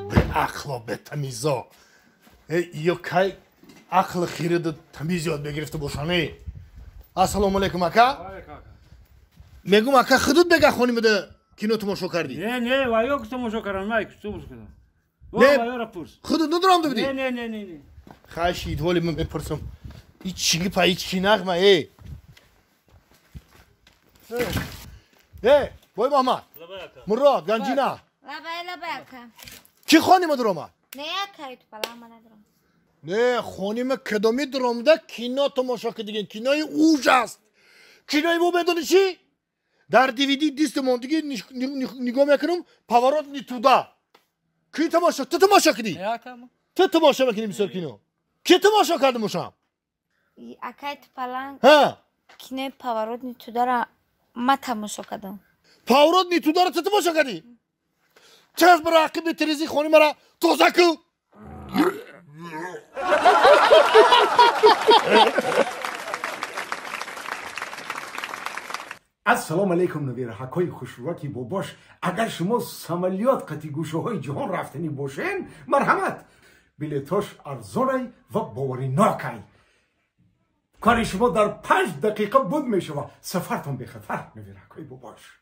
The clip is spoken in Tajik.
Беақло, бетамизо. Ё кай ақли хираду тамиз ёд мегирифта бошане. Ассалому алайкум, ака. Мегум, ака, худут бега хонимада кино тамошо кардӣ? Не, не, ваё тамошо кардам, най тамошо кардам. Не, ваёра пурс. Худут надорамда будӣ? Не, не, не, не, не. Хай шид, ҳоли ман мепурсам. И чӣ гипа, и чӣ нағма, э? Э, бой Муҳаммад. Мурод, Ганҷина. Лабай, лабай, ака. Ки хонима дурома? Не, ака, итпала ма надорам. Не, хонима кадоми дуромда кино тамошо кардиген, кинои ужас. Кинои бо медони чӣ? Дар DVD дист мондиги нигоҳ мекунам, поворот не туда. Ки тамошо? Ту тамошо кардӣ? Не, ака. Ту тамошо мекунӣ бисёр кино. Ки тамошо кардам ошам? Ака, итпала. Ҳа. Кинои поворот не туда-ра ма тамошо кардам. Поворот не туда-ра ту тамошо кардӣ? Тез бира ақиби тирези хони мара тоза кун. Ассалому алайкум, навираҳакҳои хушрӯаки бобош. Агар шумо самолёт қати гӯшаҳои ҷаҳон рафтанӣ бошен, марҳамат, билетош арзонай ва боваринокай. Кори шумо дар 5 дақиқа буд мешава. Сафартон бехатар, навираҳакҳои бобош.